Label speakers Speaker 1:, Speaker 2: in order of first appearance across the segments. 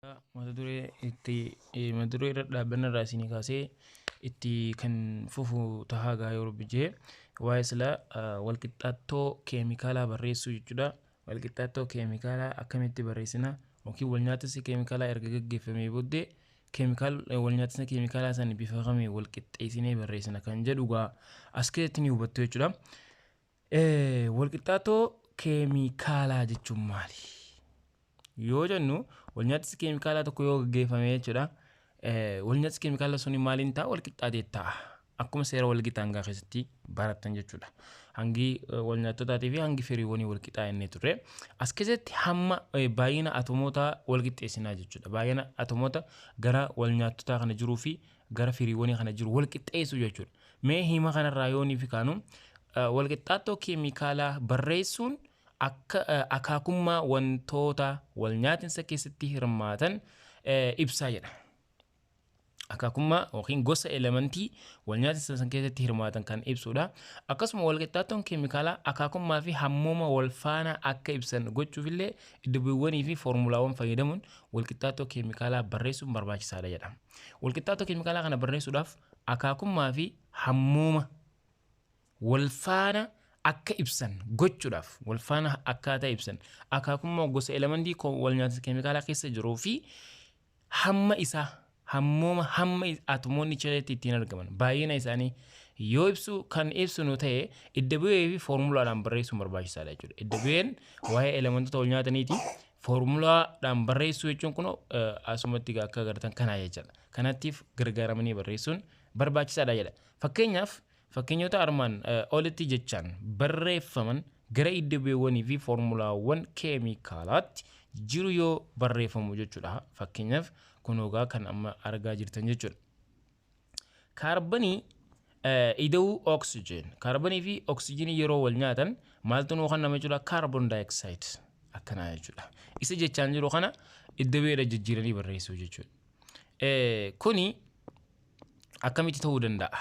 Speaker 1: Mata duree itti mata duree irra dhaabbanna irraa isinii kaasee itti kan fufu tahaa gaa yeroo bijee waa'ee sila walqixxaattoo keemikaalaa barreessuu jechuudha. Walqixxaattoo keemikaalaa akkamitti barreessina yookiin walnyaatinsi keemikaalaa erga gaggeeffamee booddee keemikaal walnyaatinsa keemikaalaa sana bifa kamiin walqixxeessinee barreessina kan jedhu gaa as keessatti ni hubattu jechuudha. Walqixxaattoo keemikaalaa jechuun maali? Yoo jennu, walnyaatinsi keemikaalaa tokko yoo gaggeeffame jechuudha. Walnyaatinsi keemikaalaa suni maaliin ta'a? Walqixxaatee ta'a. Akkuma seera walqixa hangaa keessatti barattan jechuudha. Hangi walnyaattotaatii fi hangi firiiwwanii walqixaa inni turre. As keessatti hamma baay'ina atomoota walqixxeessinaa jechuudha. Baay'ina atomoota gara walnyaattotaa kana jiruu fi gara firiiwwanii kana jiru walqixxeessu jechuudha. Mee hima kanarraa yoo ni fi kaanu, walqixxaattoo keemikaalaa barreessuun akka akaakummaa wantoota walnyaatinsa keessatti hirmaatan ibsaa jedha. Akaakummaa yookiin gosa elementii walnyaatinsa san keessatti hirmaatan kan ibsudha. Akkasuma walqixxaattoon keemikaalaa akaakummaa fi hammooma wal faana akka ibsan gochuufillee iddoowwanii fi foormulaawwan fayyadamuun walqixxaattoo keemikaalaa barreessuun barbaachisaadha jedha. Walqixxaattoo keemikaalaa kana barreessuudhaaf akaakummaa fi hammooma wal faana akka ibsan gochuudhaaf, wal faana akkaataa ibsan, akaakummaa gosa elementii walnyaatinsa keemikaalaa keessa jiruu fi hamma isaa, hammooma hamma atomoonni keessatti ittiin argaman, baay'ina isaanii yoo ibsu kan ibsinu ta'e, idda bu'ee fi foormulaadhaan barreessuun barbaachisaadha jechuudha. Idda bu'een waa'ee elementoota wal nyaataniiti. Foormulaadhaan barreessuu jechuun kun asumatti akka agartan kanaa jechuudha. Kanattiif gargaaramanii barreessuun barbaachisaadha jedha. Fakkeenyaaf, fakkeenyota armaan olitti jechaan barreeffaman gara idda bu'eewwanii fi foormulaawwan keemikaalaatti jiru yoo barreeffamu jechuudha. Fakkeenyaaf kunoogaa kan amma argaa jirtan jechuudha. Kaarbanii ida'uu oksijiin. Kaarbanii fi oksijiinii yeroo wal nyaatan maaltu nuu kennama jechuudha? Kaarboon daayoksayid akkanaa jechuudha. Isa jechaan jiru kana idda bu'eedha jijjiiranii barreessuu jechuudha. Kuni akkamitti ta'uu danda'a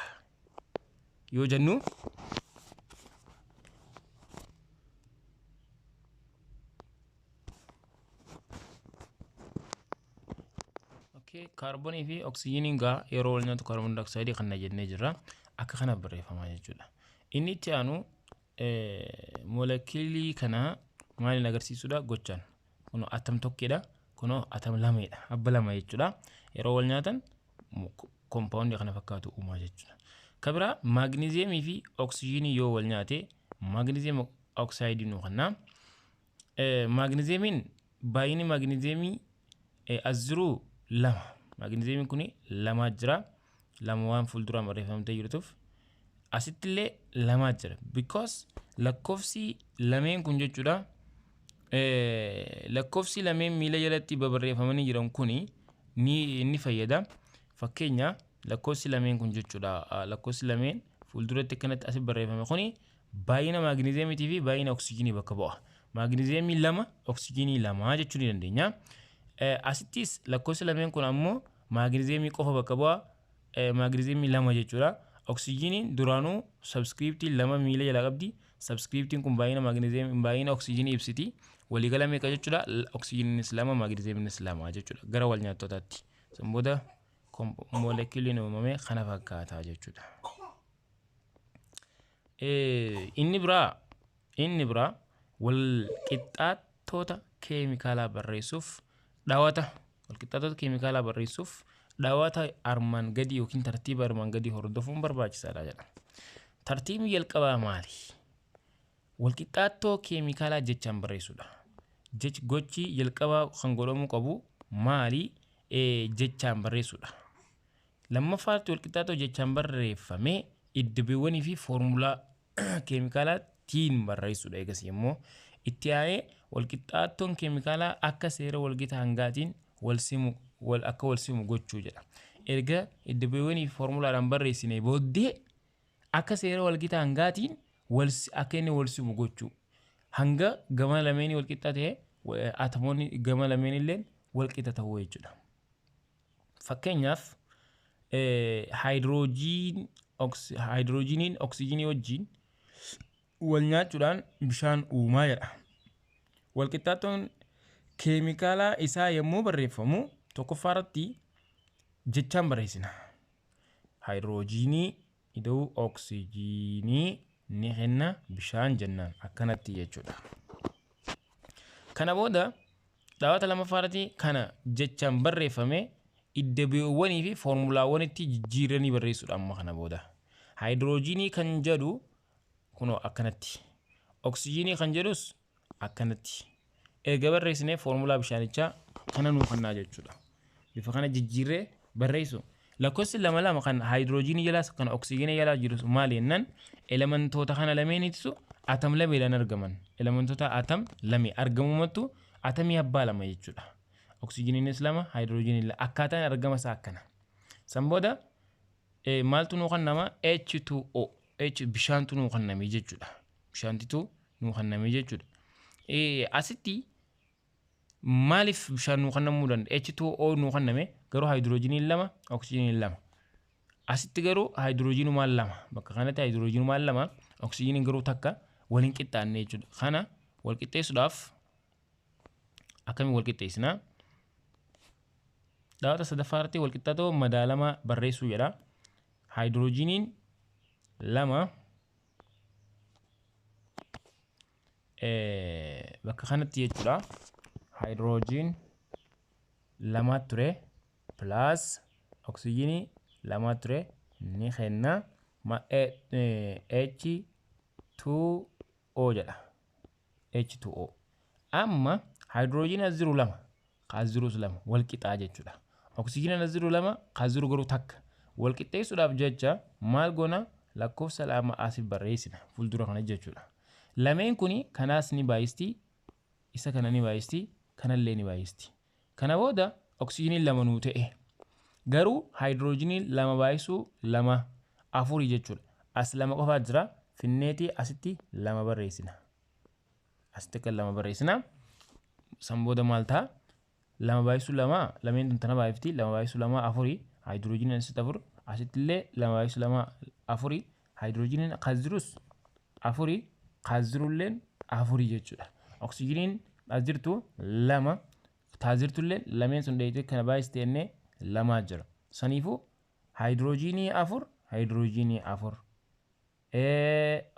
Speaker 1: yoo jennu, kaarboonii fi oksijiiniin gaa yeroo wal nyaatu kaarboon daayoksayidii kana jennee jirra. Akka kana barreeffamaa jechuudha. Inni itti aanu moolekilii kana maaliin agarsiisuudha? Gochaan. Kunoo atom tokkedha. Kunoo atom lameedha. Abba lama jechuudha. Yeroo wal nyaatan koompaawundii kana fakkaatu uumaa jechuudha. Ka biraa maagniziyeemii fi oksijiinii yoo wal nyaate maagniziyeem oksaayidii nuu kenna. Maagniziyeemiin, baay'inni maagniziyeemii as jiru lama. Maagniziyeemiin kun lamaa jira. Lama waan fuulduraan barreeffamtee jirtuuf. Asitti illee lamaa jira. Because lakkoofsi lameen kun jechuudha. Lakkoofsi lameen miila jalatti babarreeffamanii jiran kuni ni fayyada. Fakkeenya, lakkoofsi lameen kun jechuudha. Lakkoofsi lameen fuulduratti akkanatti asi barreeffame kuni baay'ina maagniziyeemiitii fi baay'ina oksijiinii bakka bu'a. Maagniziyeemii lama, oksijiinii lama jechuu ni dandeenya. Asittis lakkoofsi lameen kun ammoo maagniziyeemii qofa bakka bu'a. Maagniziyeemii lama jechuudha. Oksijiiniin duraanuu sabskiriiptii lama miila jalaa qabdi. Sabskiriiptiin kun baay'ina maagniziyeemii, baay'ina oksijiinii ibsiti. Waliigala meeqa jechuudha? Oksijiiniinis lama, maagniziyeemiinis lama jechuudha. Gara wal nyaattotaatti. San booda moolekiliin uumame kana fakkaataa jechuudha. Inni biraa wal qixxaattoota keemikaalaa barreessuuf dhawata, wal qixxaattoota keemikaalaa barreessuuf dhawata armaan gadii yookiin tartiiba armaan gadii hordofuun barbaachisaadha jedha. Tartiibni jalqabaa maali? Wal qixxaattoo keemikaalaa jechaan barreessuudha. Jech gochi jalqabaa kan godhamuu qabu maali? Jechaan barreessuudha. Lammaffaatti, wal qixxaattoo jechaan barreeffamee iddoowwanii fi foormulaa keemikaalaatiin barreessuudha. Eegas immoo itti aanee walqixxaattoon keemikaalaa akka seera walgita hangaatiin wal simu, wal akka wal simu gochuu jedha. Erga iddoowwanii fi foormulaadhaan barreessine booddee akka seera walgita hangaatiin wal akka inni wal simu gochuu. Hanga gama lameenii wal qixa ta'e, atomoonni gama lameen illee wal qixa ta'uu jechuudha. Fakkeenyaaf, haayidroojiniin oksijiinii wajjin wal nyaachuudhaan bishaan uumaa jedha. Walqixxaattoon keemikaalaa isaa yommuu barreeffamu Tokkoffaa irratti jechaan barreessina. Haayidroojiinii ida'uu oksijiinii ni kenna bishaan jennaan akkanatti jechuudha. Kana booda dhaabata lammaffaa irratti kana jechaan barreeffame idda bu'eewwanii fi foormulaawwanitti jijjiiranii barreessuudha amma kana booda. Haayidroojiinii kan jedhu kunoo akkanatti. Oksijiinii kan jedhus akkanatti. Erga barreessinee foormulaa bishaanichaa kana nuu kennaa jechuudha. Bifa kana jijjiirree barreessu. Lakkoofsi lama lama kan haayidroojiinii jalaas kan oksijiinii jalaa jirus maali jennaan elementoota kana lameenitu atam lameedhaan argaman. Elementoota atam lame argamumattu atamii abbaa lama jechuudha. Oksijiiniinis lama haayidroojiiniin lama akkaataan argama isaa akkana. San booda maaltu nuu kennama H2O H bishaantu nuu kenname jechuudha. Bishaantitu nuu kenname jechuudha. Asitti maaliif bishaan nuu kennamuu danda'a? H2O nuu kenname garuu haayidroojiniin lama oksijiiniin lama. Asitti garuu haayidroojiinumaan lama bakka kanatti haayidroojiinumaan lama oksijiiniin garuu takka waliin qixxaanne jechuudha. Kana wal qixxeessuudhaaf akkamiin wal qixxeessinaa? Dhaabata sadaffaa irratti wal qixxaatoo madaalamaa barreessuu jedha. Haayidroojiniin lama bakka kanatti jechuudha. Haayidroojiin lama ture plus oksijiinii lama ture ni kenna H2O jedha. H2O. Amma haayidroojiin as jiru lama as jirus lama wal qixaa jechuudha. Oksijiiniin as jiru lama as jiru garuu takka. Wal qixxeessuudhaaf jecha maal goona lakkoofsa lama asii barreessina fuuldura kana jechuudha. Lameen kuni kanaas ni baay'isti isa kana ni baay'isti kanallee ni baay'isti. Kana booda oksijiiniin lama nuu ta'e garuu haayidroojiniin lama baay'isuu lama afurii jechuudha. As lama qofaa jira finneetii asitti lama barreessina. Asitti akka lama barreessina. San booda maal ta'a? Lama baay'isuu lama lameen tun tana baay'ifti lama baay'isuu lama afurii haayidroojiniin asitti afur asitti illee lama baay'isuu lama afurii haayidroojiniin as jirus afurii as jirulleen afurii jechuudha. Oksijiiniin as jirtu lama taajirtullee lameen sun dheeyitee kana baay'iste jennee lamaa jira. Saniifuu haayidroojiinii afur haayidroojiinii afur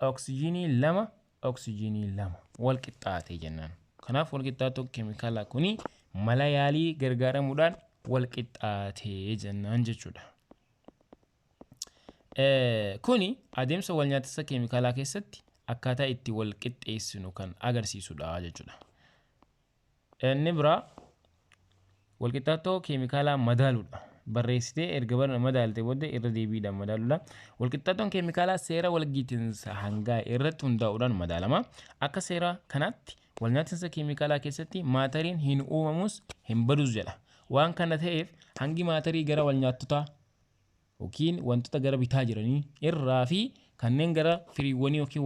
Speaker 1: oksijiinii lama oksijiinii lama wal qixxaate jennaan. Kanaaf wal qixxaatoo keemikaalaa kuni mala yaalii gargaaramuudhaan wal qixxaatee jennaan jechuudha. Kuni adeemsa wal nyaatisa keemikaalaa keessatti akkaataa itti wal qixxeessinu kan agarsiisudha jechuudha. Inni biraa wal qixxaatoo keemikaalaa madaaluudha. Barreessitee erga madaalte booda irra deebiidhaan madaaluudha. Wal qixxaatoon keemikaalaa seera walgitinsa hangaa irratti hundaa'uudhaan madaalama. Akka seera kanaatti wal nyaatinsa keemikaalaa keessatti maatariin hin uumamus hin badus jedha. Waan kana ta'eef hangi maatarii gara wal nyaattotaa yookiin wantoota gara bitaa jiranii irraa fi kanneen gara firiiwwanii yookiin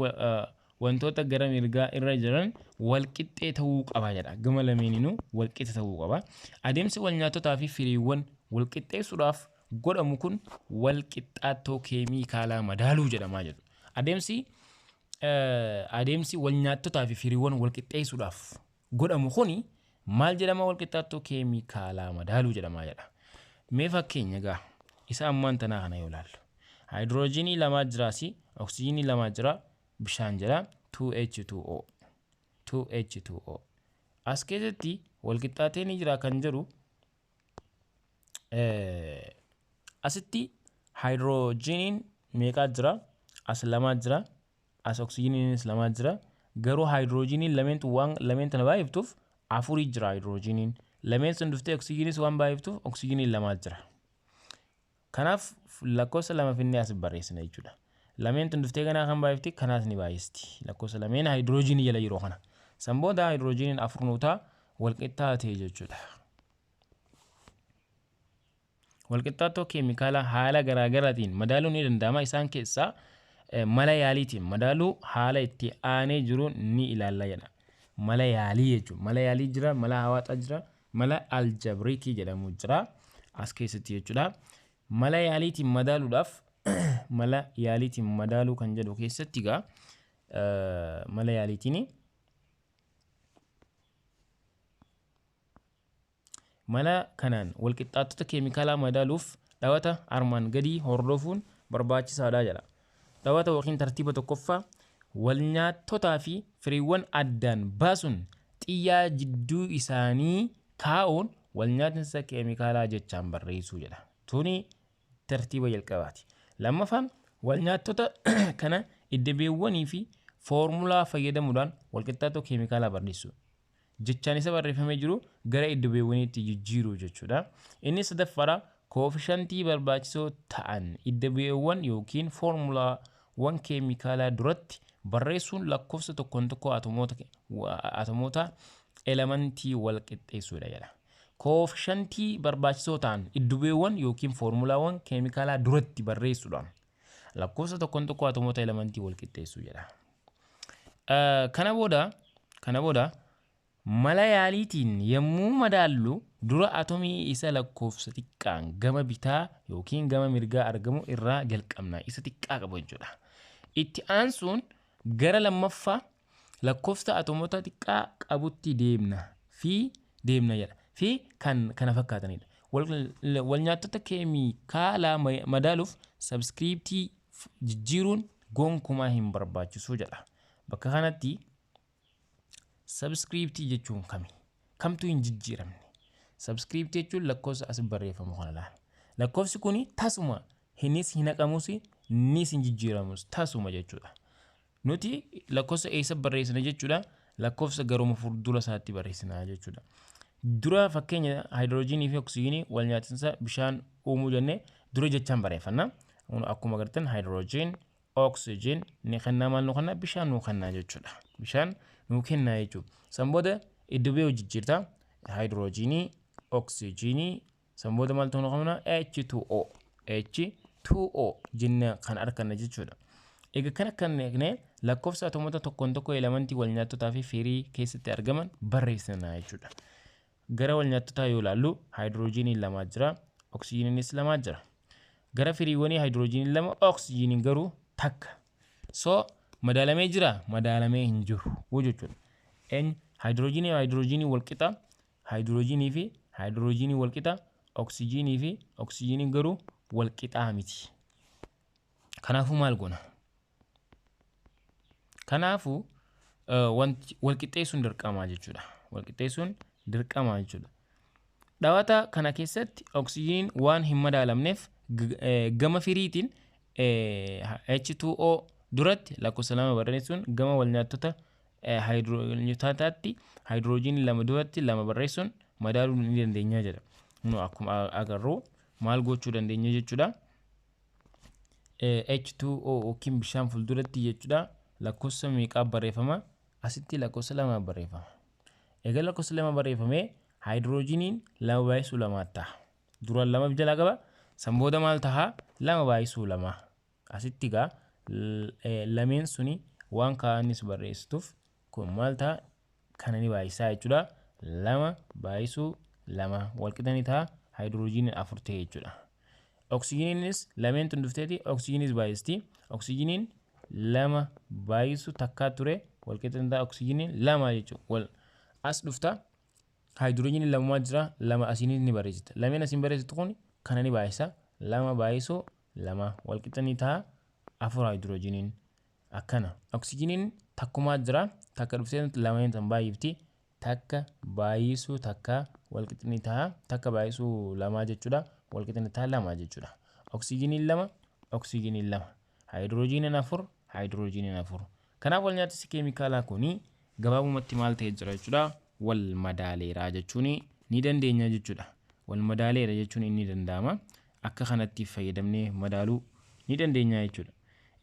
Speaker 1: wantoota gara mirgaa irra jiran wal qixxee ta'uu qaba jedha. Gama lameeninuu wal qixa ta'uu qaba. Adeemsi wal nyaattotaa fi firiiwwan wal qixxeessuudhaaf godhamu kun wal qixxaattoo keemikaalaa madaaluu jedhamaa jedhu. Adeemsi wal nyaattotaa fi firiiwwan wal qixxeessuudhaaf godhamu kuni maal jedhama wal qixxaattoo keemikaalaa madaaluu jedhamaa jedha. Mee fakkeenya gaa isa ammaan tanaa kana yoo ilaallu. Haayidroojiinii lamaa jiraasi, oksijiinii lamaa jira, bishaan jira 2H2O. 2H2O. As keessatti wal qixxaatee ni jira kan jedhu asitti haayidroojiniin meeqaa jira? As lamaa jira. As oksijiiniinis lamaa jira. Garuu haayidroojiniin lameentu waan lameen tana baay'iftuuf afurii jira haayidroojiniin. Lameen sun dhuftee oksijiinis waan baay'iftuuf oksijiiniin lamaa jira. Kanaaf lakkoofsa lama finnee as barreessina jechuudha. Lameen tun dhuftee kanaa kan baay'ifti kanaas ni baay'isti. Lakkoofsa lameen haayidroojinii jala yeroo kana. San booda haayidroojiniin afur nuu ta'a wal qixxaatee jechuudha. Walqixxaattoo keemikaalaa haala garaagaraatiin madaaluun ni danda'ama. Isaan keessaa mala yaaliitiin madaaluu haala itti aanee jiru ni ilaalla jedha. Mala yaalii jechuudha. Mala yaalii jira, mala hawaaxaa jira, mala aljabriikii jedhamu jira as keessatti jechuudha. Mala yaaliitiin madaaluudhaaf mala yaaliitiin madaaluu kan jedhu keessatti egaa mala yaaliitiin Mala kanaan walqixxaattota keemikaalaa madaaluuf dhawata armaan gadii hordofuun barbaachisaadha jedha. Dhawata yookiin tartiiba tokkoffaa, wal nyaattotaa fi firiiwwan addaan baasuun xiyyaa jidduu isaanii kaa'uun wal nyaatinsa keemikaalaa jechaan barreessuu jedha. Tuni tartiiba jalqabaati. Lammaffaan, wal nyaattota kana iddabeewwanii fi foormulaa fayyadamuudhaan walqixxaattoo keemikaalaa barreessuu. Jechaan isa barreeffamee jiru gara iddabeewwaniitti jijjiiruu jechuudha. Inni sadaffaadha, koofishantii barbaachisoo ta'an iddabeewwan yookiin foormulaawwan keemikaalaa duratti barreessuun lakkoofsa tokkoon tokko atomoota elementii wal qixxeessuudha jedha. Koofishantii barbaachisoo ta'an iddabeewwan yookiin foormulaawwan keemikaalaa duratti barreessuudhaan lakkoofsa tokkoon tokko atomoota elementii wal qixxeessuu jedha. Kana booda mala yaaliitiin yommuu madaallu, dura atomii isa lakkoofsa xiqqaan gama bitaa yookiin gama mirgaa argamu irraa jalqabna, isa xiqqaa qabu jechuudha. Itti aansuun gara lammaffaa lakkoofsa atomoota xiqqaa qabutti deemna fi deemna jedha fi kan kana fakkaatanidha. Wal nyaattota keemikaalaa madaaluuf sabskiriiptii jijjiiruun gonkumaa hin barbaachisu jedha. Bakka kanatti sabskiriiptii jechuun kami? Kamtu hin jijjiiramne? Sabskiriiptii jechuun lakkoofsa as barreeffamu kana laala. Lakkoofsi kun tasuma hinis hin haqamus, nis hin jijjiiramus tasuma jechuudha. Nuti lakkoofsa eessa barreessina jechuudha? Lakkoofsa garuma fuuldura isaatti barreessina jechuudha. Dura fakkeenya haayidroojinii fi oksijiinii wal nyaatinsa bishaan uumuu jennee dura jechaan barreeffanna. Akkuma agartan, haayidroojiin oksijiin ni kennaa, maal nu kennaa? Bishaan nu kennaa jechuudha. Bishaan nu kennaa jechuudha. San booda iddoo biyya jijjiirta, haayidroojinii oksijiinii, san booda maaltu nu kenna? H2O, H2O jennee kan arganna jechuudha. Egaa kana kan eegne lakkoofsa atomoota tokkoon tokko elementii wal nyaattotaa fi firii keessatti argaman barreessina jechuudha. Gara wal nyaattotaa yoo ilaallu, haayidroojiniin lamaa jira, oksijiiniinis lamaa jira. Gara firiiwwanii haayidroojiniin lama, oksijiiniin garuu takka. So madaalamee jira? Madaalamee hin jiru jechuudha. Eenyu haayidroojinii haayidroojinii wal qixa, haayidroojinii fi haayidroojinii wal qixa, oksijiinii fi oksijiiniin garuu wal qixaa miti. Kanaafuu maal goona? Kanaafuu wanti wal qixxeessuun dirqamaa jechuudha. Wal qixxeessuun dirqamaa jechuudha. Dhawata kana keessatti oksijiiniin waan hin madaalamneef gama firiitiin H2O duratti lakkoofsa lama barreessuun, gama wal nyaattota haayidroojiinotaatti haayidroojiinii lama duratti lama barreessuun madaaluu ni dandeenya jedha. Nu akkuma agarru maal gochuu dandeenya jechuudha? H2O yookiin bishaan fuulduratti jechuudha, lakkoofsa meeqaa barreeffama? Asitti lakkoofsa lama barreeffama. Egaa lakkoofsa lama barreeffamee, haayidroojiniin lama baay'isuu lamaa ta'a. Duraan lama jalaa qaba. San booda maal ta'a? Lama baay'isuu lama. Asitti egaa lameen suni waan kaa'anis barreessituuf kun maal ta'a? Kana ni baay'isaa jechuudha. Lama baay'isuu lama walqixa ni ta'a. Haayidroojiniin afur ta'e jechuudha. Oksijiiniinis lameen tun dhufteeti oksijiinis baay'isti. Oksijiiniin lama baay'isu takkaa ture, walqixa ni ta'a oksijiiniin lama jechuudha. Wal as dhufta, haayidroojiniin lamumaa jira, lama asiinis ni barreessita. Lameen asiin barreessitu kun kana ni baay'isa. Lama baay'isuu lama walqixa ni ta'a afur haayidroojiniin akkana. Oksijiiniin takkumaa jira, takka dhuftee lameen tan baay'ifti. Takka baay'isuu takka walqixa ni ta'a takka baay'isuu lamaa jechuudha. Walqixa ni ta'a lama jechuudha. Oksijiiniin lama, oksijiiniin lama. Haayidroojiniin afur, haayidroojiniin afur. Kanaaf wal nyaatisi keemikaalaa kuni gabaabumatti maal ta'ee jira jechuudha? Wal madaaleeraa jechuun ni dandeenya jechuudha. Wal madaaleera jechuun ni danda'ama. Akka kanatti fayyadamnee madaaluu ni dandeenya jechuudha.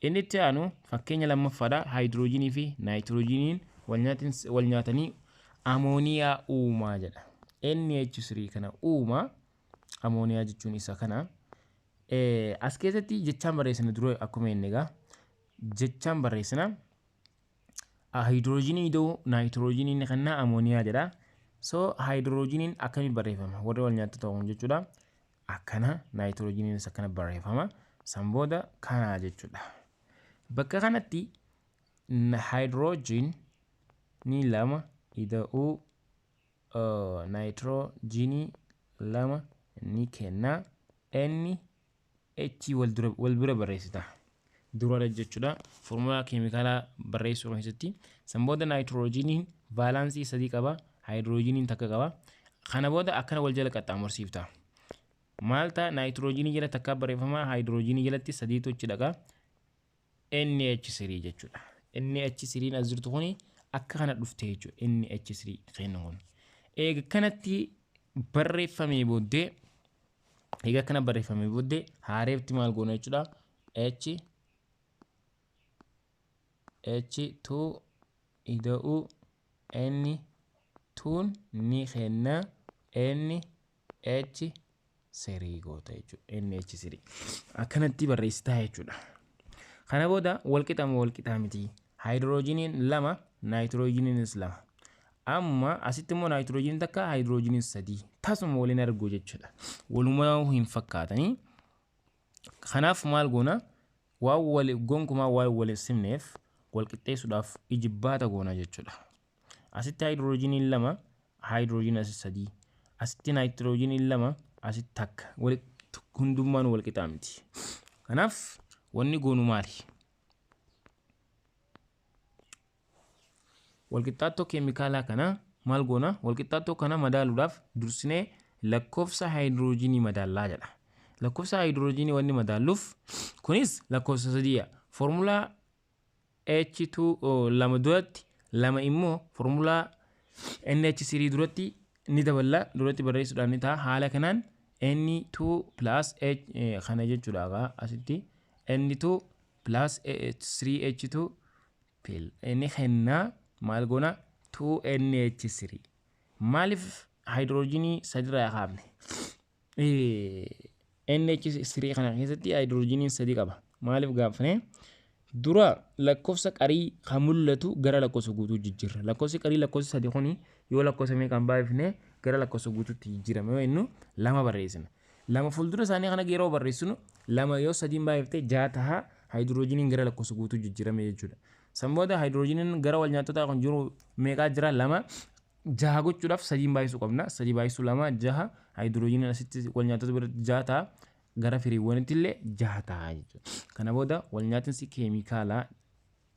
Speaker 1: Inni itti aanu fakkeenya lammaffaadha. Haayidroojinii fi naayitiroojiiniin wal nyaatanii amooniyaa uumaa jedha. NH3 kana uumaa, amooniyaa jechuun isa kana. As keessatti jechaan barreessina dura, akkuma inni egaa jechaan barreessina. Haayidroojinii ida'uu naayitiroojiinii inni kennaa amooniyaa jedha. So haayidroojiniin akkamiin barreeffama? Warri wal nyaattu ta'uun jechuudha. Akkana, naayitiroojiiniinis akkana barreeffama. San booda kanaa jechuudha. Bakka kanatti haayidroojiin ni lama ida'uu naayitiroojiinii lama ni kenna N H wal bira barreessita. Dura jechuudha. Foormulaa keemikaalaa barreessuu keessatti. San booda naayitiroojiiniin vaalaansii 3 qaba. Haayidiroojiiniin 1 qaba. Kana booda akkana wal jala qaxxaamursiifta. Maal ta'a? Naayitiroojiinii jala takkaa barreeffama, haayidiroojiinii jalatti 3tu achi dhaqa. NH3 jechuudha. NH3 as jirtu kuni akka kana dhufte jechuudha. NH3 kennu kun. Eega kanatti barreeffamee booddee, eega kana barreeffamee booddee haareefti maal goona jechuudha. H H2 ida'uu N2 ni kenna NH3 goota jechuudha. NH3 akkanatti barreessitaa jechuudha. Kana booda wal qixa moo wal qixaa miti? Haayidiroojiiniin 2, naayitiroojiiniinis 2. Amma asitti immoo naayitiroojiiniin 1, haayidiroojiiniin 3. Tasuma waliin argu jechuudha. Walumaa hin fakkaatanii. Kanaaf maal goona? Waan wal gonkumaa waan wal hin simneef wal qixxeessuudhaaf ijibbaata goona jechuudha. Asitti haayidiroojiiniin 2, haayidiroojiiniin asi 3. Asitti naayitiroojiiniin 2, asitti 1. Hundummaan wal qixaa miti. Kanaaf wanni goonu maali? Walqixxaattoo keemikaalaa kana maal goona? Walqixxaattoo kana madaaluudhaaf dursinee lakkoofsa haayidiroojiinii madaallaa jedha. Lakkoofsa haayidiroojiinii wanni madaalluuf kunis lakkoofsa 3dha. Foormulaa H2 2 duratti 2 immoo foormulaa NH3 duratti ni daballa, duratti barreessuudhaan ni ta'a. Haala kanaan N2 plus H kana jechuudha asitti N2 plus 3H2 inni kennaa maal goona? 2NH3. Maaliif haayidiroojiinii 3 irraa kaafne? NH3 kana keessatti haayidiroojiiniin 3 qaba. Maaliif gaafne? Dura lakkoofsa qarii kan mul'atu gara lakkoofsa guutuu jijjiirra. Lakkoofsi qarii lakkoofsa 3 kuni yoo lakkoofsa meeqaan baay'ifne gara lakkoofsa guutuutti jijjiirama yoo jennu 2 barreessina. 2 fuuldura isaanii kana yeroo barreessinu 2 yoo 3 baay'ifte 6 taha, haayidiroojiiniin gara lakkoofsa guutuu jijjiirame jechuudha. San booda haayidiroojiiniin gara wal nyaattotaa kan jiru meeqaa jira? 2. 6 gochuudhaaf 3 baay'isuu qabna. 3 baay'isuu 2 6, haayidiroojiiniin asitti wal nyaattota biratti 6 ta'a. Gara firiiwwanitti illee 6 ta'a jechuudha. Kana booda wal nyaatinsi keemikaalaa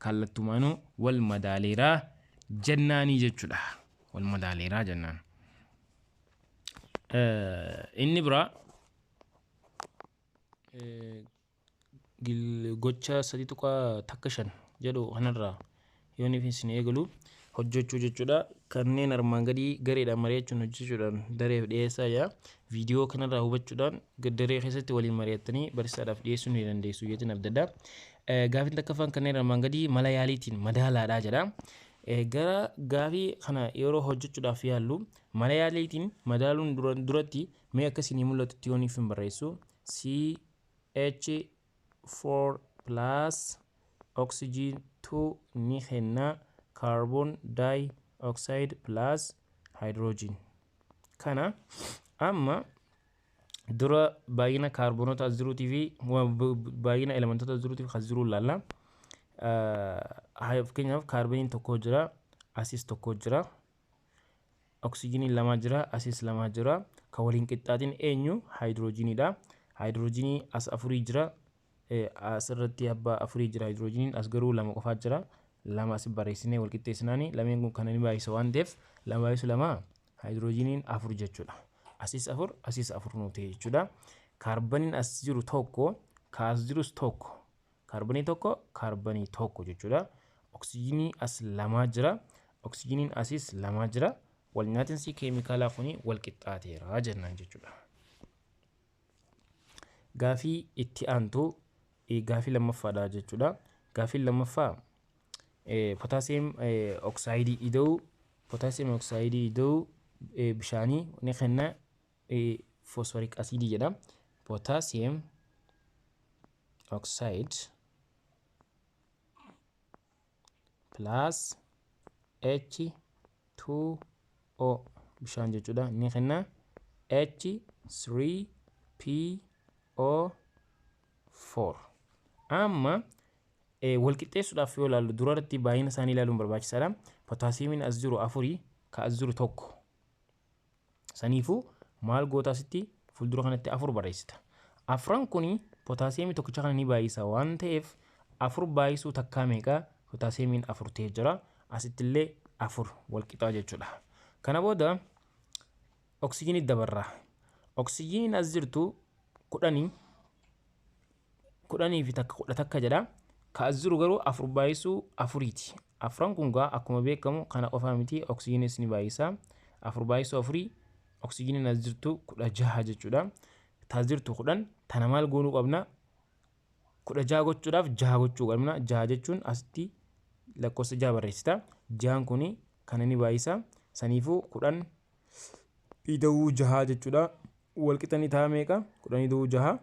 Speaker 1: kallattumaanuu wal madaaleeraa jennaanii jechuudha. Wal madaaleeraa jennaan. Inni biraa gocha 3.15 jedhu kanarraa yoo inni isin eegalu hojjechuu jechuudha. Kanneen armaan gadii gareedhaan mari'achuun hojjechuudhaan dareef dhiyeessaa jira. Viidiyoo kanarraa hubachuudhaan daree keessatti waliin mari'attanii barsiisaadhaaf dhiyeessuu ni dandeessu jechuun abdadha. Gaafiin takkaffaan kanneen armaan gadii mala yaaliitiin madaalaadhaa jedha. Gara gaafii kana yeroo hojjechuudhaaf yaallu mala yaaliitiin madaaluun duratti mee akka isinii mul'atutti yoo hin barreessu CH4 plus oxygen 2 ni kenna carbon dioxide plus hydrogen. Kana amma dura baay'ina kaarboonota as jiruutii fi baay'ina elementoota as jiruutii fi as jiruu ilaalla. Fakkeenyaaf kaarboniin 1 jira, asis 1 jira, oksijiniin 2 jira, asis 2 jira. Kan waliin qixxaatiin eenyu? Haayidroojiniidha. Haayidroojinii as 4 jira, asirratti abbaa 4 jira haayidroojiniin, as garuu 2 qofaa jira. 2 as barreessinee wal qixxeessinaani lameen kun kana ni baay'isa waan ta'eef 2 baay'isu 2 haayidroojiniin 4 jechuudha. Asis 4, asis 4 nuu ta'e jechuudha. Kaarboniin as jiru 1, kaas jirus 1. Kaarbonii 1, kaarbonii 1 jechuudha. Oksijinii as 2 jira. Oksijiniin asis 2 jira. Wal nyaatinsi keemikaalaa kuni wal qixxaateera jennaan jechuudha. Gaafii itti aantu gaafii lammaffaadha jechuudha. Gaafiin lammaffaa potaasiyeem oksaayidii ida'uu potaasiyeem oksaayidii ida'uu bishaanii ni kenna foosforik asiidii jedha. Potassium oxide plus H2O bishaan jechuudha ni kenna H3PO4. Amma wal qixxeessuudhaaf yoo ilaallu duratti baay'ina isaanii ilaaluun barbaachisaadha. Potaasiyeemiin as jiru 4, ka as jiru 1. Saniifuu Maal goota? Asitti fuuldura kanatti afur barreessita. Afran kuni pootaasiyeemii tokkicha kana ni baay'isa waan ta'eef, afur baay'isuu takkaa meeqa? Pootaasiyeemiin afur ta'ee jira. Asitti illee afur wal qixaa jechuudha. Kana booda oksijiinii dabarra. Oksijiiniin as jirtu 10, 10 fi takka 11 jedha. Ka as jiru garuu afur baay'isuu afuriiti. Afran kun gaa akkuma beekamu kana qofaa miti, oksijiinis ni baay'isa. Afur baay'isuu afurii, oksijiiniin as jirtu 16 jechuudha. Taas jirtu 10 tana maal goonuu qabna? 16 gochuudhaaf jaha gochuu qabna. Jaha jechuun asitti lakkoofsa jaha barreessita. Jahan kuni kana ni baay'isa. Saniifuu 10 ida'uu jaha jechuudha. Wal qixa ni ta'a meeqa? 10 ida'uu jaha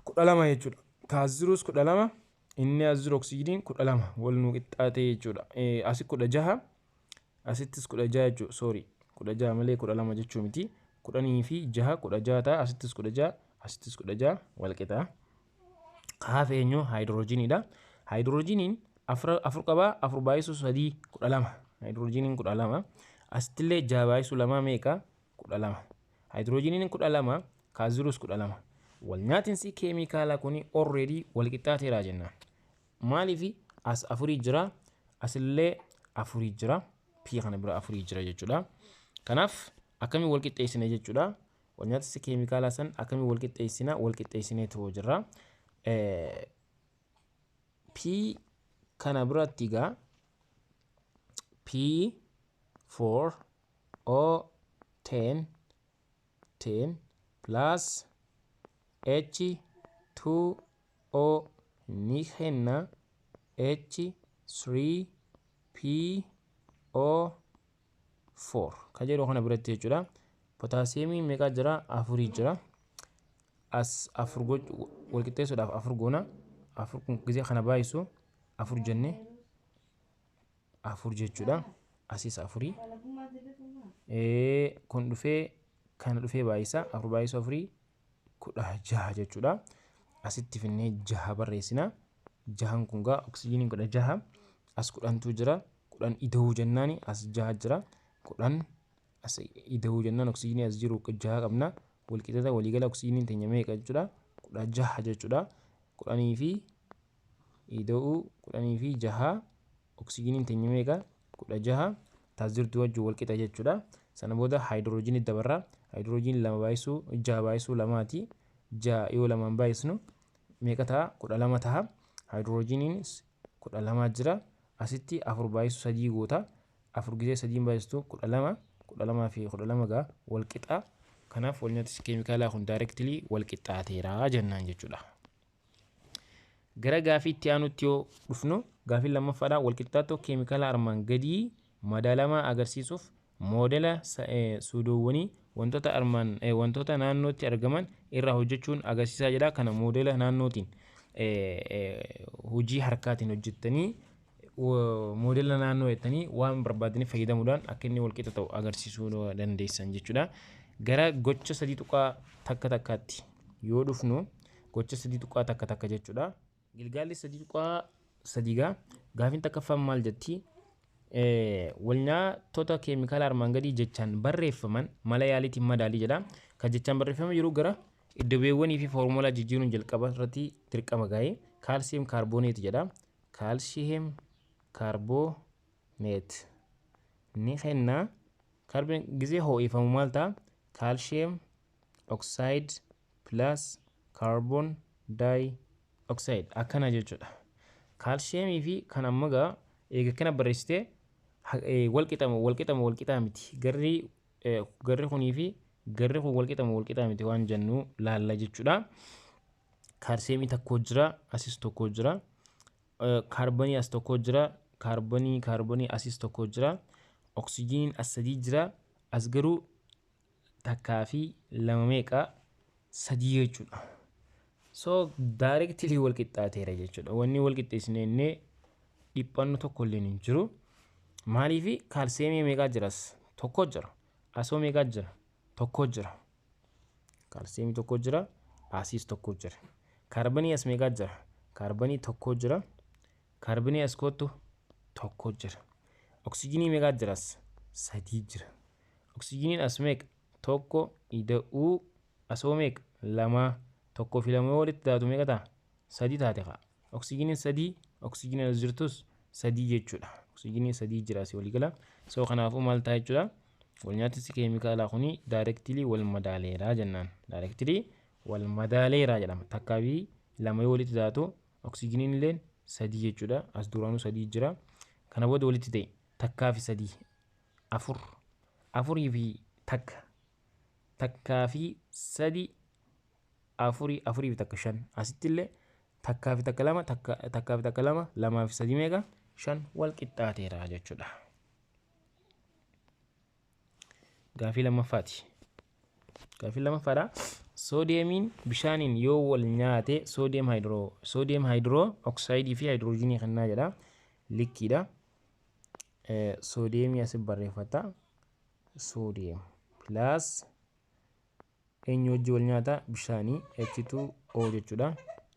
Speaker 1: 12 jechuudha. Kaas jirus 12, inni as jiru oksijiiniin 12 wal nu qixxaate jechuudha. Asi 16, asittis 16 jechuudha. Sorry, 16 malee 12 jechuu miti. 10 fi jaha 16 ta'a, asittis 16, asittis 16 wal qixa. Kaaf eenyu? Haayidroojiniidha. Haayidroojiniin afur afur qabaa, afur baay'isuu sadii 12. Haayidroojiniin 12. Asittillee jaha baay'isuu lama meeqa? 12. Haayidroojiniin 12, kaas jirus 12. Wal nyaatinsi keemikaalaa kuni already wal qixxaateera jenna. Maaliif? As afurii jira, asillee afurii jira, P kana bira afurii jira jechuudha. Kanaaf akkamiin wal qixxeessine jechuudha? Wal nyaatinsi keemikaalaa san akkamiin wal qixxeessina? Wal qixxeessinee ta'uu jirra. P kana biratti egaa P 4 O 10 10 plus H 2 O ni kenna H 3 P O 4 kan jedhu kana biratti jechuudha. Potaasiyeemiin meeqa jira? Afurii jira. As afur wal qixxeessuudhaaf afur goona. Afur kun gisee kana baay'isu afur jenne, afur jechuudha. Asis afurii. Kun dhufee kana dhufee baay'isa. Afur baay'isu afurii 16 jechuudha. Asitti finnee jaha barreessina. Jahan kun gaa oksijiiniin 16, as 10tu jira. 10 ida'uu jennaani as jaha jira. 10 as ida'uu jennaan oksijiinii as jiru jaha qabna. Walqixxata waliigala oksijiiniin teenya meeqa jechuudha? 16 jechuudha. 10 fi ida'uu 10 fi jaha, oksijiiniin teenya meeqa? 16 taas jirtu wajjin walqixa jechuudha. Sana booda haayidroojinii dabarra. Haayidroojiin lama baay'isuu jaha baay'isuu lamaati. Jaha yoo lamaan baay'isnu meeqa ta'a? 12 ta'a. Haayidroojiniin 12 jira. Asitti afur baay'isuu sadii goota. Afur gisee sadiin baay'istu 12. 12 fi 12 gaa wal qixa. Kanaaf wal nyaatinsi keemikaalaa kun directly wal qixxaateera jennaan jechuudha. Gara gaafii itti aanutti yoo dhufnu, gaafii lammaffaadha. Wal qixxaattoo keemikaala armaan gadii madaalamaa agarsiisuuf moodela suudoowwanii wantoota armaan wantoota naannootti argaman irraa hojjechuun agarsiisaa jedha. Kana moodela naannootiin hojii harkaatiin hojjettanii, moodela naannoo jettanii waan barbaadanii fayyadamuudhaan akka inni wal qixa ta'u agarsiisuu dandeessan jechuudha. Gara gocha 3.11tti yoo dhufnu, gocha 3.11 jechuudha. Gilgaalli 3.3 gaa gaafiin takkaffaan maal jetti? Walnyaatota keemikaala armaan gadii jechaan barreeffaman mala yaaliitiin madaalii jedha. Kan jechaan barreeffame jiru gara iddobeewwanii fi foormulaa jijjiiruun jalqaba irratti dirqama ga'ee calcium carbonate jedha. Calcium carbonate ni kenna. Kaarboon gisee ho'ifamu maal ta'a? Calcium oxide plus carbon dioxide akkana jechuudha. Kaalshiyeemii fi kan amma gaa eega kana barreessitee wal qixama wal qixama wal qixaa miti, garri kunii fi garri kun wal qixama wal qixaa miti waan jennu laalla jechuudha. Kaalshiyeemii tokko jira, asis tokko jira. Kaarbonii as tokko jira, kaarbonii asis tokko jira. Oksijiiniin as sadii jira, as garuu takkaa fi lama meeqa? Sadii jechuudha. So directly wal qixxaateera jechuudha. Wanni wal qixxeessine innee dhiphannu tokko illee hin jiru. Maaliif? Kaalsiyeemii meeqaa jiras? Tokko jira. Asoo meeqaa jira? Tokko jira. Kaalsiyeemii tokko jira. Asiis tokko jira. Kaarbonii as meeqaa jira? Kaarbonii tokko jira. Kaarbonii as kottu tokko jira. Oksijiinii meeqaa jiras? Sadii jira. Oksijiiniin as meeqa? Tokko ida'uu asoo meeqa? Lama. Tokkoo fi lama walitti taatu meeqa ta'a? Sadii taate ka'a. Oksijiiniin sadii, oksijiiniin as jirtus sadii jechuudha. Oksijiiniin sadii jira asii walii gala. So kanaafuu maal ta'a jechuudha? Walnyaatinsi keemikaalaa kuni directly wal madaaleeraa jennaan. Directly wal madaaleeraa jedhama. Takkaa fi lama yoo walitti taatu oksijiiniin illee sadii jechuudha. As duraanuu sadii jira. Kana booda walitti ta'e takkaa fi sadii afur, afurii fi takka, takkaa fi sadii afurii, afurii fi takka shan. Asitti illee takkaa fi takka lama, takkaa fi takka lama, lamaa fi sadii meeqa? Shan wal qixxaateera jechuudha. Gaafii lammaffaati. Gaafii lammaffaadha. Soodiyeemiin bishaaniin yoo wal nyaate soodiyem haayidroo oksaayidii fi haayidroojinii kennaa jedha. Likkiidha. Soodiyeemii asi barreeffata. Soodiyeem plus eenyu wajji wal nyaata? Bishaanii H2O jechuudha.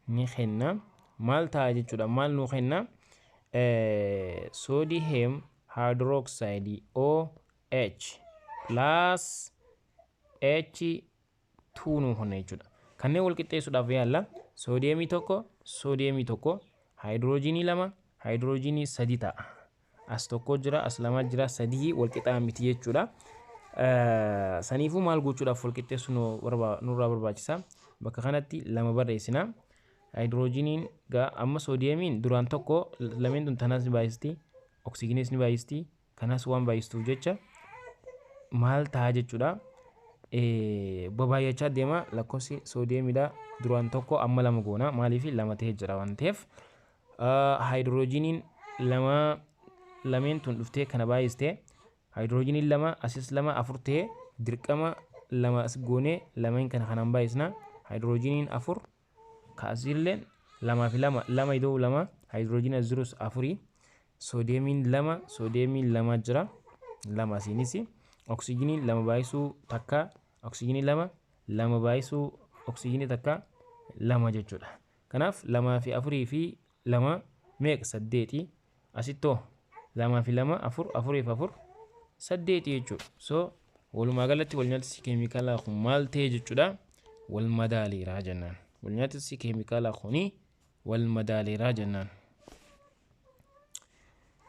Speaker 1: Ni kenna. Maal ta'a jechuudha? Maal nuu kenna? Soodiyeem haayidrooksayidii OH plus H2 nuu kenna jechuudha. Kanneen wal qixxeessuudhaaf yaalla. Soodiyeemii tokko, soodiyeemii tokko, haayidroojinii lama, haayidroojinii sadi ta'a. As tokko jira, as lama jira, sadii wal qixaa miti jechuudha. Saniifuu maal gochuudhaaf wal qixxeessu nurraa barbaachisa? Bakka kanatti lama barreessina. Haayidroojiniin gaa amma soodiyeemiin duraan tokko, lameen tun tanaas ni baay'isti, oksijiiniis ni baay'isti, kanas waan baay'istuuf jecha maal ta'a jechuudha? Babaay'achaa deema lakkoofsi soodiyeemiidha. Duraan tokko, amma lama goona. Maaliif? Lama ta'ee jira waan ta'eef. Haayidroojiniin lama, lameen tun dhuftee kana baay'iste. Haayidroojiniin lama, asis lama, afur ta'ee dirqama lama as goonee lameen kana kanaan baay'isna. Haayidroojiniin afur kaasiillee lamaa fi lama, lama ida'uu lama, haayidroojiniin as jirus afurii. Soodiyeemiin lama, soodiyeemiin lama jira, lama asiinis. Oksijiiniin lama baay'isuu takka oksijiinii lama, lama baay'isuu oksijiinii takka lama jechuudha. Kanaaf lamaa fi afurii fi lama meeqa? Saddeeti. Asittoo lamaa fi lama afur, afurii fi afur saddeeti jechuudha. So walumaa galatti wal nyaatisi keemikaalaa kun maal ta'e jechuudha? Wal madaaleeraa jennaan. Wal nyaatisi keemikaalaa kuni wal madaaleeraa jennaan.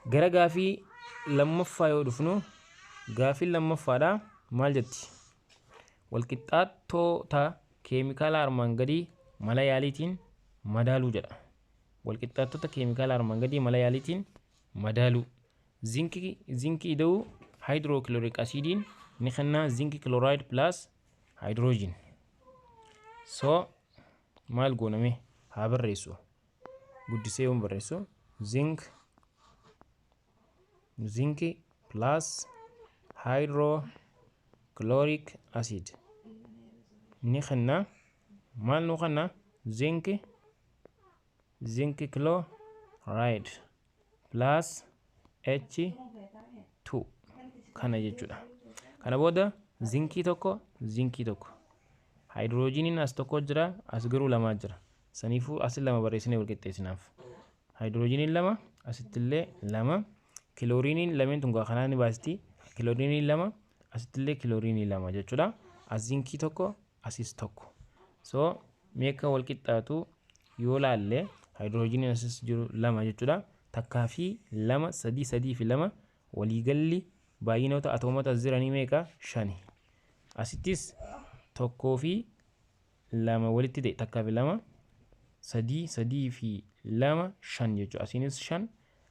Speaker 1: Gara gaafii lammaffaa yoo dhufnu, gaafii lammaffaadha maal jetti? Walqixxaattoota keemikaala armaan gadii mala yaaliitiin madaaluu jedha. Walqixxaattota keemikaala armaan gadii mala yaaliitiin madaaluu. Zinkii ida'uu hydrochloric asiidiin ni kennaa zinc chloride plus hydrogen. So maal gooname? Haa barreessu. Guddisee yoon barreessu zinc plus hydrochloric acid ni kenna. Maal nu kenna? Zinc chloride plus H2 kana jechuudha. Kana booda zinkii tokko, zinkii tokko, haayidroojiniin as tokko jira, as garuu lamaa jira. Saniifuu as lama barreessinee wal qixxeessinaaf. Haayidroojiniin lama, asittillee lama, kilooriiniin lameen tun kanaa ni baasti. Kilooriiniin lama, asittillee kilooriinii lama jechuudha. As zinkii tokko, asis tokko. So meeqa wal qixxaatu yoo laalle, haayidroojiniin asis jiru lama jechuudha. Takkaa fi lama sadii, sadii fi lama, waliigalli baay'inoota atoomota as jiranii meeqa? Shani. Asittis tokkoo fi lama walitti ta'e, takkaa fi lama sadii, sadii fi lama shan jechuudha. Asiinis shan,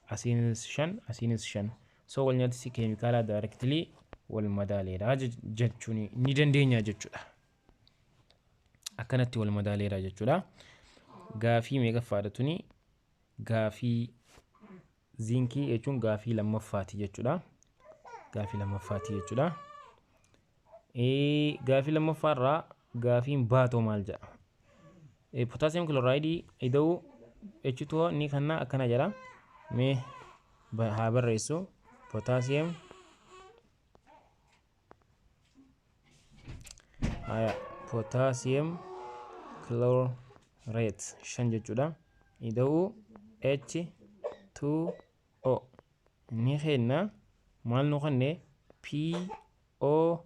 Speaker 1: asiinis shan, asiinis shan. So wal nyaatisi keemikaalaa directly wal madaaleera jechuun ni dandeenya jechuudha. Akkanatti wal madaaleera jechuudha. Gaafii meeqaffaadha tuni? Gaafii zinkii jechuun gaafii lammaffaati jechuudha. Gaafii lammaffaati jechuudha. Gaafii lammaffaarraa gaafiin baatoo maal jedha? Potassium chloride ida'uu H2O ni kenna akkana jedha. Mee haa barreessu. Potassium haya potassium chlorate shan jechuudha. Ida'uu H2O ni kenna. Maal nu kenne? PO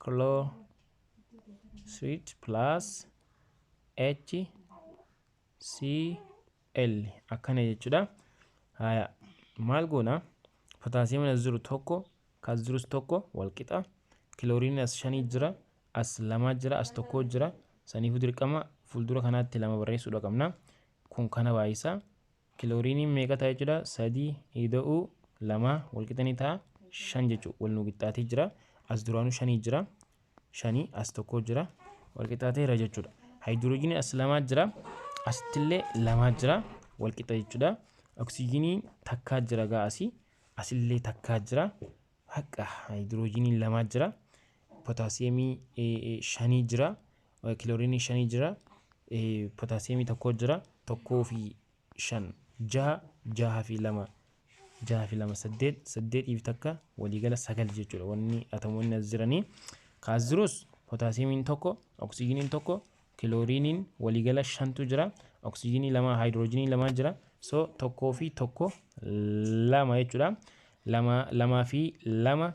Speaker 1: Chloride plus HCl akkana jechuudha. Haya, maal goona? Potaasiyeemiin as jiru tokko, kas jirus tokko, wal qixa. Kilooriin as shanii jira, as lamaa jira, as tokko jira. Saniifuu dirqama fuuldura kanaatti lama barreessuudha qabna. Kun kana baay'isa. Kilooriiniin meeqa ta'a jechuudha? Sadii ida'uu lama wal qixa ni ta'a shan jechuudha. Wal nu qixxaatee jira. As duraanuu shanii jira. Shanii as tokko jira. Wal qixxaateera jechuudha. Haayidiroojiiniin as lamaa jira. Asittillee lamaa jira. Wal qixa jechuudha. Oksijiiniin takkaa jira gaa asii. Asillee takkaa jira. Haqa haayidiroojiiniin lamaa jira. Potaasiyeemii shanii jira. Kilooriinii shanii jira. Potaasiyeemii tokko jira. Tokkoo fi shan jaha, jaha fi lama, jaha fi lama saddeet, saddeetii fi takka waliigala sagal jechuudha. Wanni atomoonni as jiranii. Kaas jirus potaasiyeemiin tokko, oksijiiniin tokko, kilooriiniin waliigala shantu jira. Oksijiinii lama, haayidiroojiinii lama jira. So tokkoo fi tokko lama jechuudha. Lama, lamaa fi lama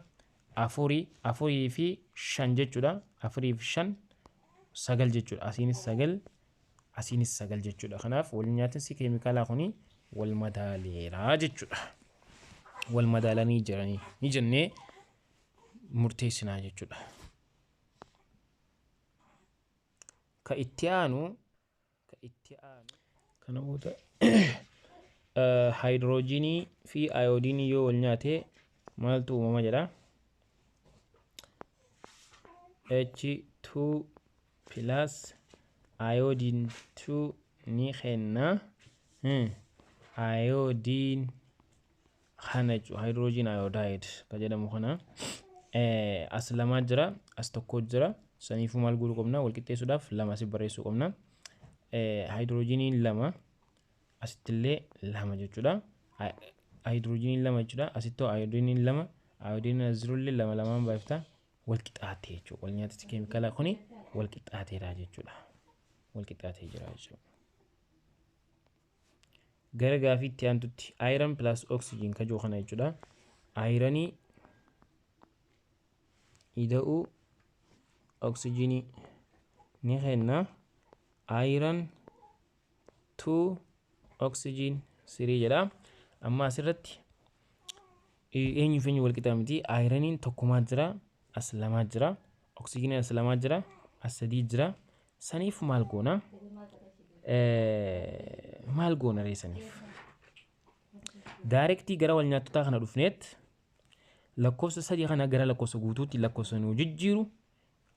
Speaker 1: afurii, afurii fi shan jechuudha. Afurii fi shan sagal jechuudha. Asiinis sagal, asiinis sagal jechuudha. Kanaaf wal nyaatinsi keemikaalaa kuni wal madaaleera jechuudha. Wal madaalanii jiranii ni jennee murteessinaa jechuudha. Ka itti aanu kana booda haayidiroojiinii fi ayoodiinii yoo wal nyaate maaltu uumama jedha. H2 plus iodine 2 ni kenna iodine kana jechuudha. Hydrogen iodide ka jedhamu kana. As lamaa jira, as tokko jira. Saniifuu maal godhuu qabna? Wal qixxeessuudhaaf lama asii barreessuu qabna. Hydrogeniin lama, asittillee lama jechuudha. Hydrogeniin lama jechuudha. Asittoo iodiniin lama, iodiniin as jirullee lama, lamaan baay'ifta, wal qixxaatee jechuudha. Wal nyaatichi keemikaalaa kuni wal qixxaateera jechuudha. Wal qixxaatee jira jechuudha. Gara gaafiitti aantutti iron plus oxygen kajoo kana jechuudha. Ironii ida'uu oxygenii ni kenna iron 2 oxygen 3 jedha. Amma asirratti eenyuuf eenyu wal qixa miti? Ironiin tokkumaa jira, as lamaa jira. Oxygeniin as lamaa jira, as sadii jira. Saniif maal goona? Maal goona ree saniif? Directii gara wal nyaattotaa kana dhufneet lakkoofsa sadii kana gara lakkoofsa guutuutti lakkoofsa nuu jijjiiru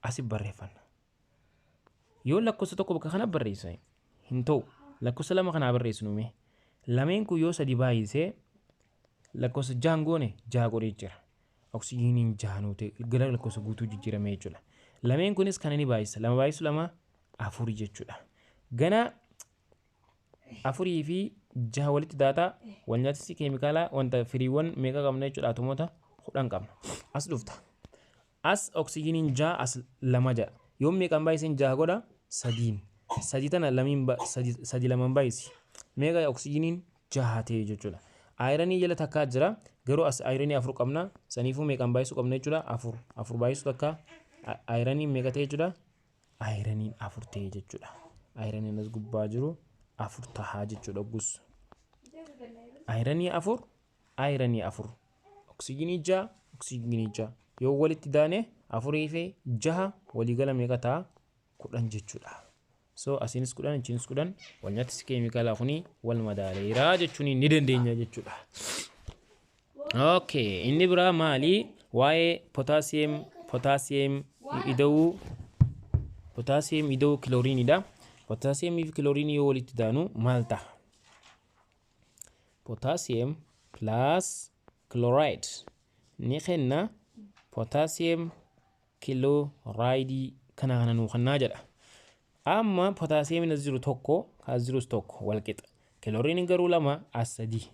Speaker 1: asi barreeffanna. Yoo lakkoofsa tokko bakka kana barreesse hin ta'u. Lakkoofsa lama kanaa barreessinu mee. Lameen kun yoo sadi baay'isee lakkoofsa jahan goone, jaha godhee jira. Oksijiiniin jaha nuu ta'e, gara lakkoofsa guutuu jijjiirame jechuudha. Lameen kunis kana ni baay'isa. Lama baay'isu lama afuri jechuudha. Gana afurii fi jaha walitti daataa wal nyaatisi keemikaalaa wanta firiiwwan meeqa qabna jechuudha? Atomoota 10 qabna. As dhufta. As oksijiiniin jaha, as lama ja'a. Yoo meeqaan baay'iseen jaha godha? Sadiin. Sadii tana lamiin, sadi lamaan baay'isi. Meeqa? Oksijiiniin jaha ta'e jechuudha. Ironii jala takkaa jira. Garuu as ironii afur qabna. Saniifuu meeqaan baay'isuu qabna jechuudha? Afur. Afur baay'isuu takka ironiin meeqa ta'e jechuudha? Ironiin afur ta'e jechuudha. Ironiin as gubbaa jiru afur tahaa jechuudha gus. Ironii afur, ironii afur. Oksijiinii jaha, oksijiinii jaha. Yoo walitti daane afurii fi jaha waliigala meeqa ta'a? 10 jechuudha. So asiinis 10, achiinis 10, wal nyaatisi keemikaalaa kuni wal madaaleera jechuun ni dandeenya jechuudha. Okay, inni biraa maali? Waa'ee potassium ida'uu kilooriinidha. Potassiumii fi kilooriinii yoo walitti daanu maal ta'a? Potassium plus chloride ni kenna potassium chlorideii kana nuu kennaa jedha. Amma potassiumiin as jiru tokko, as jirus tokko, wal qixa. Kilooriiniin garuu lama, as sadii.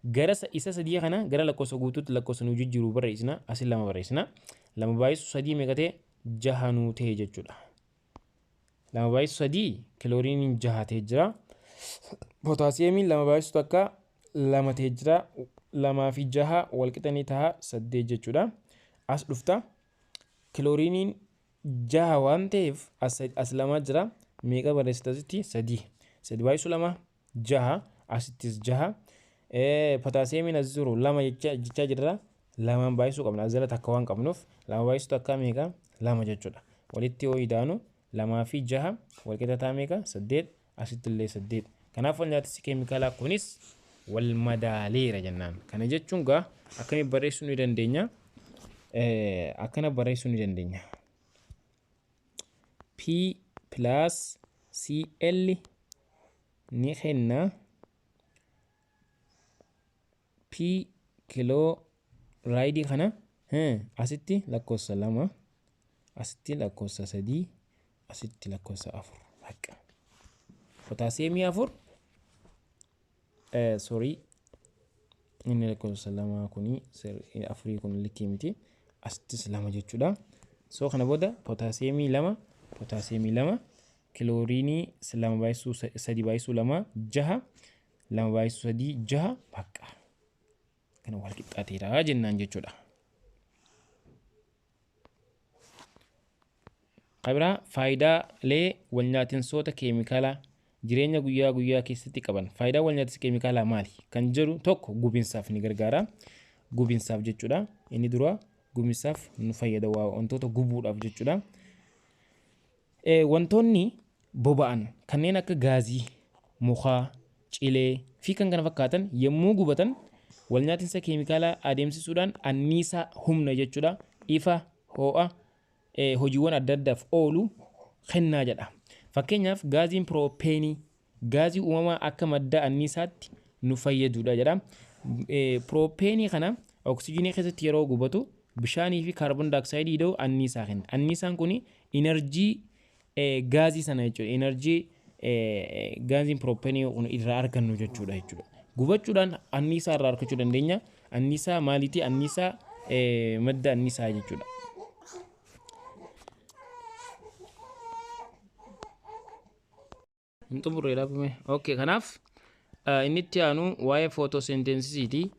Speaker 1: Gara isa sadii kana gara lakkoofsa guutuutti lakkoofsa nuu jijjiiru barreessina. Asin lama barreessina. Lama baay'isu sadii meeqa ta'e? Jaha nuu ta'e jechuudha. Lama baay'isu sadii kilooriiniin jaha ta'e jira. Potassiumiin lama baay'isu takka lama ta'e jira. Lamaa fi jaha wal qixanii ta'a saddeet jechuudha. As dhufta. Kilooriiniin jaha waan ta'eef as lama jira. Meeqa barreessita asitti? Sadii. Sadi baay'isuu lama jaha, asittis jaha. Potaasiyeemiin as jiru lama jechaa jirra. Lamaan baay'isuu qabna. As jala takka waan qabnuuf lama baay'isuu takka meeqa? Lama jechuudha. Walitti yoo idaanu lamaa fi jaha walqixa ta'a meeqa? Saddeet. Asitti illee saddeet. Kanaaf wal nyaatisi keemikaalaa kunis wal madaaleera jennaan. Kana jechuun gaa akkamitti barreessuu ni dandeenya? Akkana barreessuu ni dandeenya. P plus Cl ni kenna P kilooraayidii kana asitti lakkoofsa lama, asitti lakkoofsa sadii, asitti lakkoofsa afur. Bakka. Potaasiyeemii afur, sorry, inni lakkoofsa lama kuni afurii kun likkii miti, asittis lama jechuudha. So kana booda potaasiyeemii lama, potaasiyeemii lama, kilooriinii lama baay'isuu sadi baay'isuu lama jaha, lama baay'isuu sadii jaha, bakka. Kana wal qixxaateera jennaan jechuudha. Kabiraa faayidaalee walnyaatinsoota keemikaalaa jireenya guyyaa guyyaa keessatti qaban. Faayidaa walnyaatinsa keemikaalaa maali? Kan jedhu tokko gubinsaaf ni gargaara. Gubinsaaf jechuudha. Inni dura gubinsaaf nu fayyada, wantoota gubuudhaaf jechuudha. Wantoonni boba'an kanneen akka gaazii, mukaa, cilee fi kan kana fakkaatan yommuu gubatan walnyaatinsa keemikaalaa adeemsisuudhaan anniisaa humna jechuudha. Ifa, ho'a, hojiiwwan adda addaaf oolu kennaa jedha. Fakkeenyaaf gaaziin pirooppeenii gaazii uumamaa akka madda anniisaatti nu fayyadudha jedha. Pirooppeenii kana oksijiinii keessatti yeroo gubatu bishaanii fi kaarboon daayooksaayidii ida'u anniisaa kenna. Anniisaan kun inerjii gaazii sana jechuudha. Inerjii gaaziin pirooppeenii kun irraa argannu jechuudha. Gubachuudhaan anniisaa irraa argachuu dandeenya. Anniisaa maaliiti? Anniisaa madda anniisaa jechuudha. Hin xumurre dhaabame. Okay, kanaaf inni itti aanu waa'ee footoosenteensisiiti.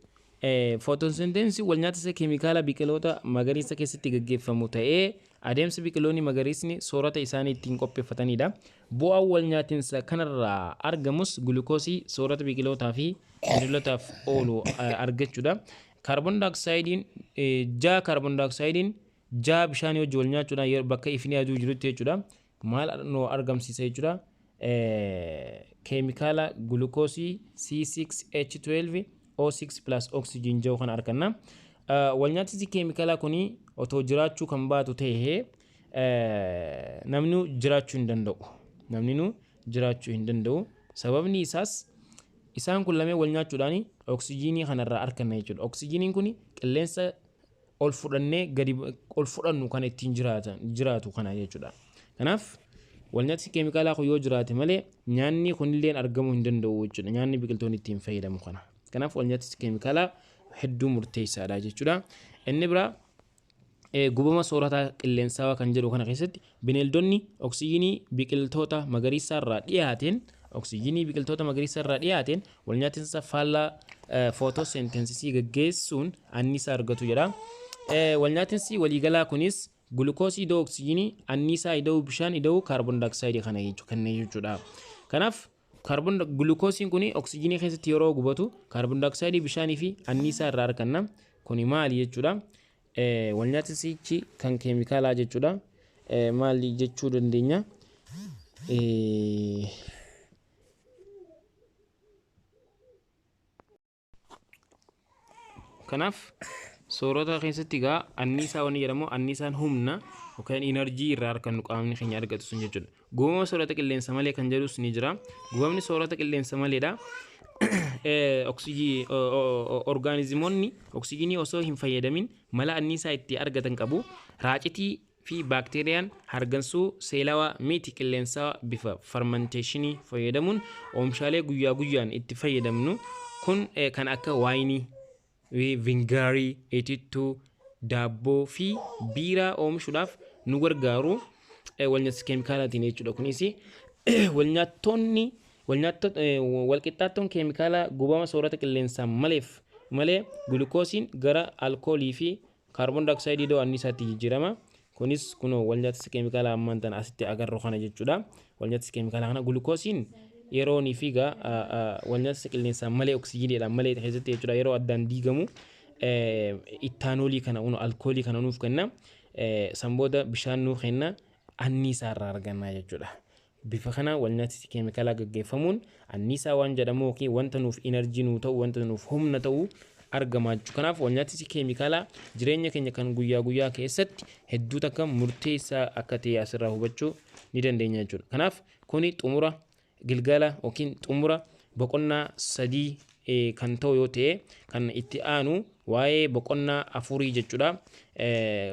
Speaker 1: Footoosenteensii wal nyaatisa keemikaala biqiloota magariisa keessatti gaggeeffamu ta'ee adeemsa biqiloonni magariisni soorata isaanii ittiin qopheeffatanidha. Bu'aan wal nyaatinsa kanarraa argamus gulukoosii soorata biqilootaa fi bineeldotaaf oolu argachuudha. Kaarboon daayoksaayidiin ja'a, kaarboon daayoksaayidiin ja'a bishaanii wajjin wal nyaachuudhaan bakka ifni aduu jirutti jechuudha. Maal nu argamsiisa jechuudha? Keemikaala gulukoosii C6H12 O6 plus oxygen jedhu kana arganna. Wal nyaatisi keemikaalaa kuni otoo jiraachuu kan baatu ta'ee namni jiraachuu hin danda'u. Namni nu jiraachuu hin danda'u. Sababni isaas isaan kun lameen wal nyaachuudhaan oksijiinii kanarraa arganna jechuudha. Oksijiiniin kun qilleensa ol fudhannee gadi ol fudhannu kan ittiin jiraatu kana jechuudha. Kanaaf wal nyaatisi keemikaalaa kun yoo jiraate malee nyaanni kunillee argamuu hin danda'u jechuudha. Nyaanni biqiltoonni ittiin fayyadamu kana. Kanaaf wal nyaatisi keemikaalaa hedduu murteessaadha jechuudha. Inni biraa gubama soorataa qilleensaawaa kan jedhu kana keessatti bineeldonni oksijiinii biqiltoota magariisa irraa dhiyaateen, oksijiinii biqiltoota magariisa irraa dhiyaateen wal nyaatinsa faallaa footoosenteensisii gaggeessuun anniisaa argatu jedha. Wal nyaatinsi waliigalaa kunis gulukoosii ida'uu oksijiinii, anniisaa ida'uu bishaan ida'uu kaarboon daayoksayidii kana kennee jechuudha. Kanaaf kaarboon gulukoosiin kun oksijiinii keessatti yeroo gubatu kaarboon daayoksayidii, bishaanii fi anniisaa irraa arganna. Kuni maali jechuudha? Wal nyaatinsichi kan keemikaalaa jechuudha. Maali jechuu dandeenya? Kanaaf soorata keessatti egaa anniisaa wanni jedhamu anniisaan humna yookaan inerjii irraa argannu qaamni keenya argatu sun jechuudha. Gubama soorata qilleensa malee kan jedhus ni jira. Gubamni soorata qilleensa maleedha. Orgaanizimoonni oksijiinii osoo hin fayyadamin mala anniisaa itti argatan qabu. Raacitii fi baakteeriyaan hargansuu seelawaa miti qilleensaa bifa farmanteeshinii fayyadamuun oomishaalee guyyaa guyyaan itti fayyadamnu kun kan akka waayinii, vingaarii, itittuu, daabboo fi biiraa oomishuudhaaf nu gargaaru walnyaatisa keemikaalaatiin jechuudha. Kunis walnyaattoonni walqixxaattoon keemikaalaa gubama soorata qilleensaa maleef malee gulukoosiin gara alkoolii fi kaarboon daayoksayidii ida'uu anniisaatti jijjiirama. Kunis kunoo wal nyaatisa keemikaalaa ammaan tana asitti agarru kana jechuudha. Wal nyaatisa keemikaalaa kana gulukoosiin yeroo nii fi gaa wal nyaatisa qilleensaan malee, oksijiiniidhaan malee keessatti jechuudha, yeroo addaan diigamu ittaanoolii kana, alkoolii kana nuuf kenna. San booda bishaan nuuf kenna, anniisaa irraa arganna jechuudha. Bifa kana wal nyaatisi keemikaalaa gaggeeffamuun anniisaa waan jedhamu yookiin wanta nuuf enerjii nuu ta'u, wanta nuuf humna ta'u argama jechuudha. Kanaaf wal nyaatisi keemikaalaa jireenya keenya kan guyyaa guyyaa keessatti hedduu takka murteessaa akka ta'e asirraa hubachuu ni dandeenya jechuudha. Kanaaf kuni xumura gilgala yookiin xumura boqonnaa 3 kan ta'u yoo ta'e, kan itti aanu waa'ee boqonnaa 4 jechuudha.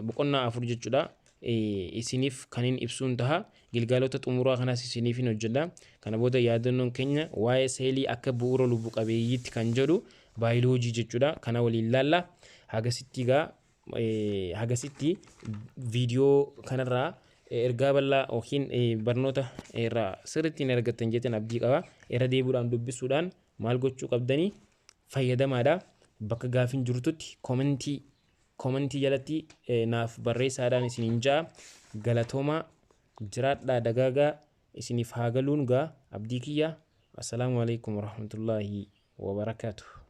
Speaker 1: Boqonnaa 4 jechuudha. Isiniif kan hin ibsuun taha, gilgaalota xumuraa kanas isiniif hin hojjedha. Kana booda yaadannoon keenya waa'ee seelii akka bu'uura lubbu qabeeyyiitti kan jedhu baayoloojii jechuudha. Kana waliin laalla. Hagasitti gaa hagasitti viidiyoo kanarraa ergaa bal'aa yookiin barnoota irraa sirriitti hin argattan jettan abdii qaba. Irra deebiidhaan dubbisuudhaan maal gochuu qabdanii fayyadamaadha. Bakka gaafiin jirtutti koomentii jalatti naaf barreessaadhaan isiniin ja'a. Galatoomaa, jiraadhaa, dagaagaa, isiniif haa galuun gaa abdii kiyya. Assalaamu alaikum warahmatullaahi wabarakaatuh.